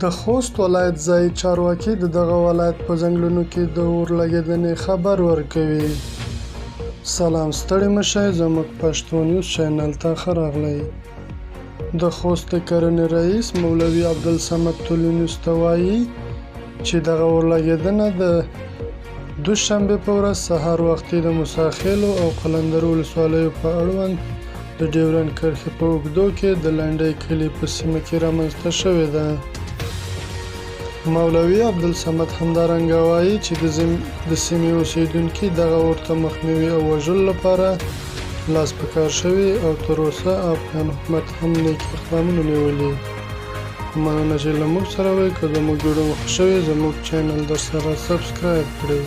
د خوست ولایت ځايي چارواکي د دغه ولایت په ځنګلونو کې د اور لګېدنې خبر ورکوي. سلام ستړي مه شئ زموږ پښتو نیوز چینل ته ښه راغلئ. د خوست د کرنې رئیس مولوي عبدالصمد طلوع نیوز ته وايي چې دغه اورلګېدنه د دوشنبې په ورځ سهار وختي د موسی خېلو او قلندر ولسوالیو په اړوند د ډیورنډ کرښې په اوږدو کې د لنډۍ کلي په سیمه کې رامنځته شوې ده. مولوي عبدالصمد همدارنګه وايي چې د سیمې اوسېدونکي دغه اور ته مخنیوي او وژلو لپاره لاس په کار شوي او تر اوسه افغان حکومت هم نیک اقدامونه نیولي. مننه چې له موږ سره وئ، که زموږ ویډیو مو خوښه شوې زموږ چینل درسره سبسکرایب کړئ.